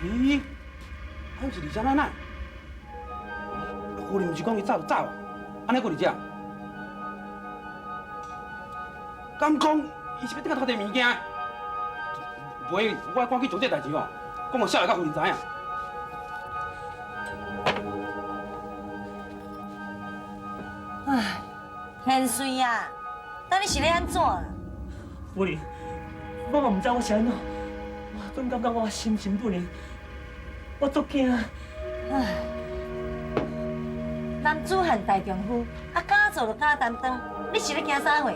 咦，还是李少奶奶？夫人毋是讲伊走就走啊？按呢阁伫遮？敢讲伊是欲转来偷提物件？袂，我赶紧将这代志吼，讲予少爷佮夫人知影。唉，千岁啊，到底是咧按怎啦？夫人，我嘛毋知我是按怎，我总感觉我心神不宁，我足惊。唉，男子汉大丈夫，啊，敢做就敢担当，你是咧惊啥货？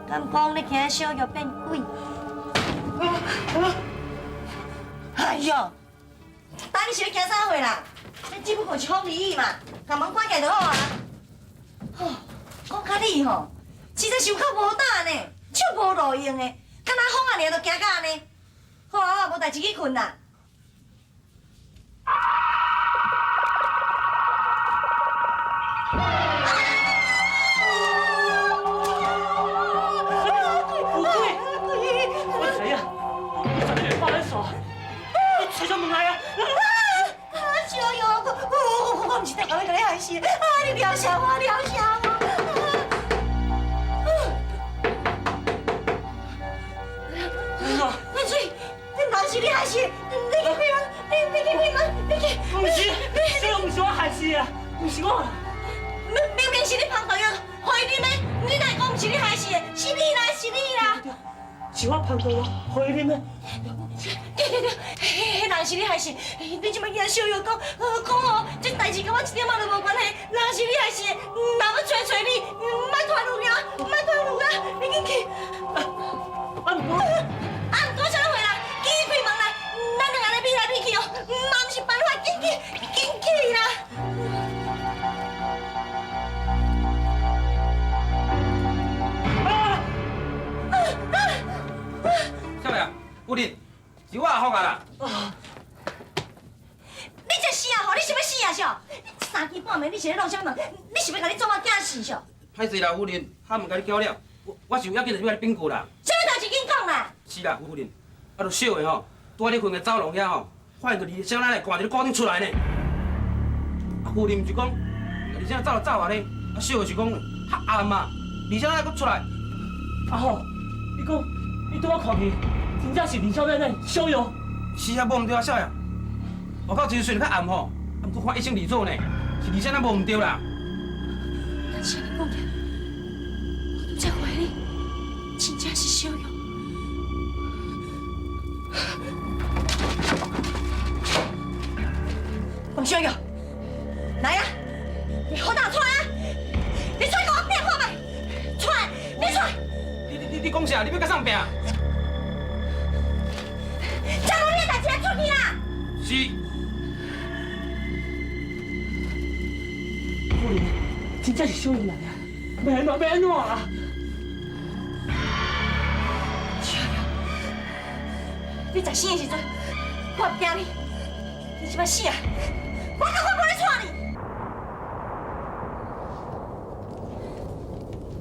敢讲你惊小玉变鬼？哎哟，到底是咧惊啥货啦？这只不过是风离雨嘛，共门关起来就好啊。吼，讲较你吼，实在伤较无胆呢，手无路用的，敢若风仔尔就惊甲按呢。好啊，无代志去睏啦。有鬼！我知影，你绝对会放咱煞，你揣上门来啊！小玉，我毋是特工欲共你害死，啊！你饶舌我，饶舌我！万岁，人是你害死，你去开门，你去开门，你去。毋是，这个毋是我害死的，毋是我。明明明是你芳毒药予伊啉的，你哪会讲毋是你害死的？是你啦，是你啦！是我芳毒药予伊啉的。对对对，彼人是你害死，你这摆惊小玉讲，讲哦，这代志佮我一点仔都无关系，人是你害死的，若欲揣揣你，莫拖路啊，莫拖路啊，你紧去。啊，毋过，啊，毋过啥货啦？紧去开门来，咱两个咧比来比去哦，嘛毋是办法，紧去，紧去啦！少爷，夫人，是我阿福啊啦！你这死啊吼！你想欲死啊是？你三更半暝你是咧弄啥物物？你是欲共你祖母囝死是？歹势啦，夫人，哈毋共你搅了，我想要紧就欲共你禀告啦。啥物代志紧讲啦！是啦，夫人，啊，就小的吼，拄仔咧困个走廊遐吼，发现著李少奶奶挂伫咧鼓顶出来呢。啊，夫人毋是讲，李少奶奶走就走啊咧，啊，小的是讲较暗啊，李少奶奶阁出来。阿福，你讲，你拄仔看见，真正是李少奶奶小玉？是啊，无毋对啊，少爷。外口真虽然较暗吼，啊，毋过看一清二楚呢，是李少奶奶无毋对啦。但是你讲起来，我拄才怀疑，真正是小玉。王小玉，来啊！你好大出来啊！你出来共我拼看觅，出来！你出来！你讲啥？你欲佮啥拼？将你的代志出去啦！是。夫人，真正是小玉来啊！欲按怎？欲按怎啊？小玉，你在生的时阵，我毋惊你；你这摆死啊，我阁看无咧带你。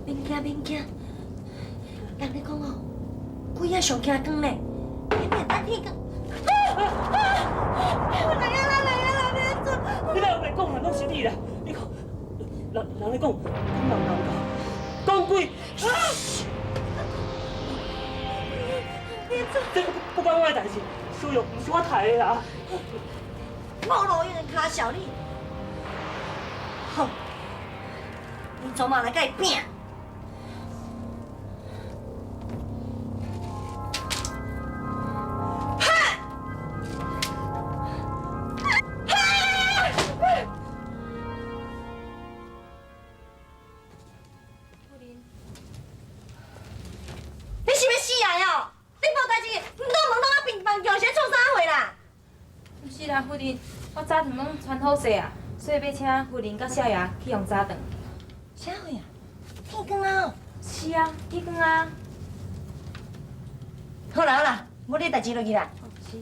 免惊，免惊，人咧讲哦，鬼仔上惊光咧，你免等天光。来啊啦，来啊啦，免做。你哪有白讲啦？拢是你啦！你看，人咧讲，讲人人讲鬼。这不关我的代志，小玉毋是我刣的啦。无路用的跤小你，好，你昨嘛来共伊拼。你是欲死啊哟！你无代志，毋倒问拢啊病房叫是咧创啥货啦？毋是啦，夫人，我早顿拢传好势啊，所以欲请夫人佮少爷去用早顿。啥货啊？天光啊！是啊，天光啊。好啦好啦，无你代志落去啦。是。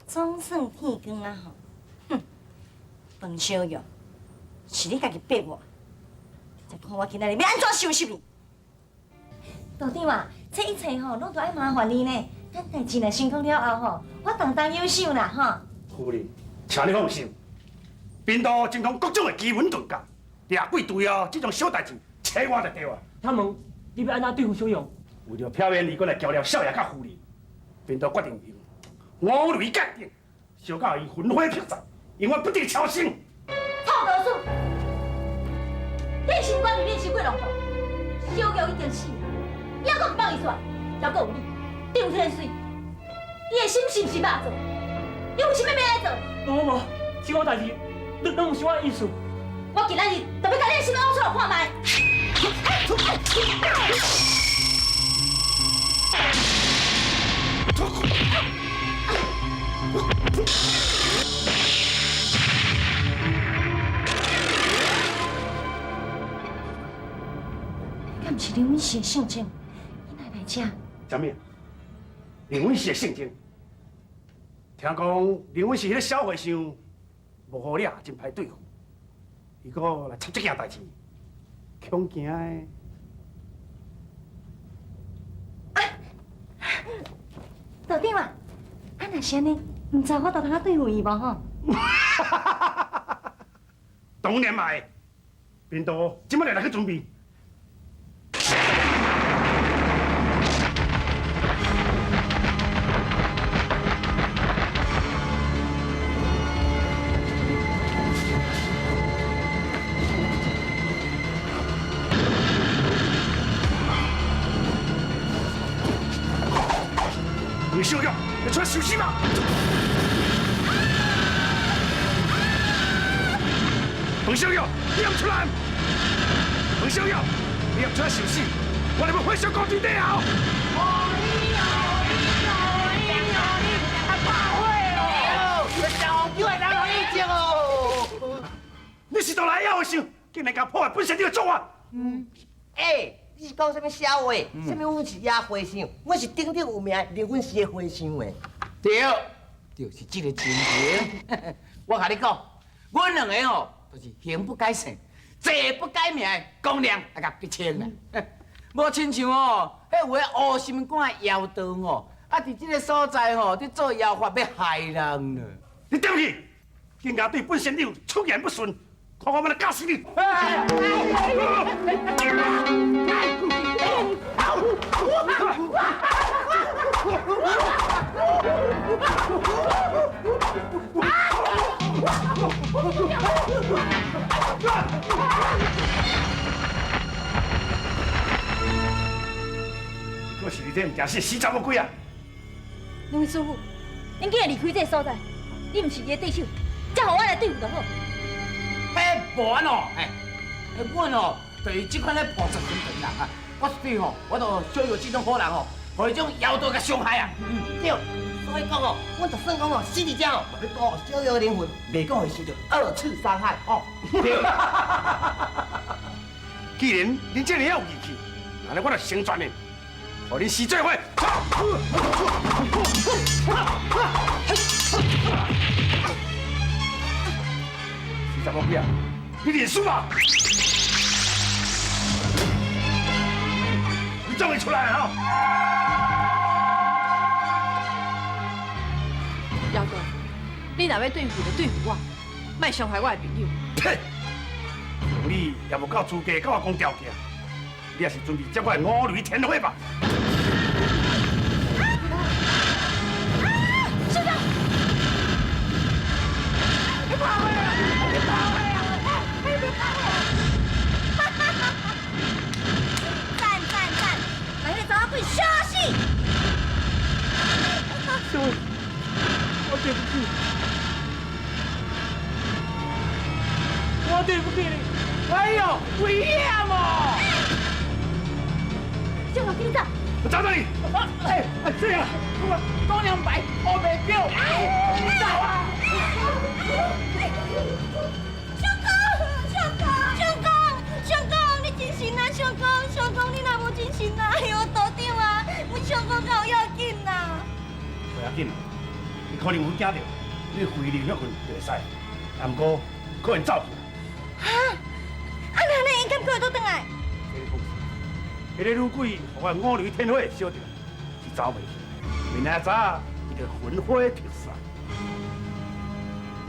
总算天光啊吼！哼，饭小玉，是你家己逼我，再看我今仔日欲按怎收拾你！道長啊，這一切吼，攏都愛麻煩你呢。咱代誌若成功了後吼，我當當優秀啦吼。夫人，請你放心，貧道精通各種的奇門遁甲，掠鬼除妖這種小代誌，揣我就對啊。請問你欲按怎對付小玉？為著避免你閣來攪了少爺佮夫人，貧道決定用五雷蓋頂，燒到伊魂飛魄散，永遠不得超生。臭道士，你的心肝裡面傷過浪費，小玉已經死，你猶閣毋放伊出來，猶閣有你，張天水，你的心是毋是肉做？你有啥物欲來做？無無無，這款代誌，攏毋是我的意思。我今仔日就欲共你的心挖出來看覓。敢毋是劉敏熙的聖經？伊哪會來這？啥物？劉敏熙的聖經？聽講劉敏熙彼个小和尚無好掠，真歹對付。伊閣來插這件代誌，恐驚的。啊，道長啊，啊若是按呢，毋知我有通對付伊無吼？當然嘛會，貧道這擺就來去準備。你小玉，你出來受死吧！彭小玉，你毋出來！彭小玉，你毋出來受死！我來欲火燒高地底後！你是倒來野和尚，竟然敢破壞本县長的做法！欸，你是講啥物痟話？啥物阮是野和尚，阮是鼎鼎有名的靈隱寺的和尚的。對，就是這个情形。我共你講，阮兩个吼，就是形不改姓，坐不改名的公娘來共逼清啦。無親像哦，彼有个烏心肝的妖道吼，啊，佇這个所在吼，佇做妖法欲害人呢。你對不起，竟敢對本縣長出言不順，看我欲來教死你！我是你這毋驚死，死查某鬼啊！兩位師傅，恁竟然離開這个所在，你毋是伊的對手，才予我來對付就好。彼無按怎，哎，阮哦，就是這款咧菩薩心腸啦。我對吼，我就小玉這種好人吼，予彼種妖道共傷害啊。對，所以講哦，阮就算講哦，死佇遮哦，嘛欲保護小玉的靈魂，袂閣予伊受著二次傷害哦。對。既然恁這爾有義氣，那呢我就成全恁，予恁死做伙。死查某鬼啊！你認輸吧！你終於出來了！姚哥，你若欲對付就對付我，莫傷害我的朋友。呸！你也無夠資格佮我講條件，你也是準備接我的五雷天火吧？小哥，你跑啊！你跑啊！你跑啊！讚讚讚！來，彼个查某鬼烧死！小玉，我對不起，我對不起你。哎喲，危險哦！小哥，緊走！我找到你！哎，這樣，我講兩擺，我袂表。走啊！相公，相公，相公，相公，你精神啊！相公，相公，你若無精神啊！哎喲，道長啊，阮相公敢有要緊啊？無要緊，你可能有驚著，你回靈歇困就會使，啊，毋過可能走去。哈？啊，那呢？伊敢閣會倒轉來？你放心，彼个女鬼予我五雷天火燒著，是走袂去。明仔早，伊就魂飛魄散。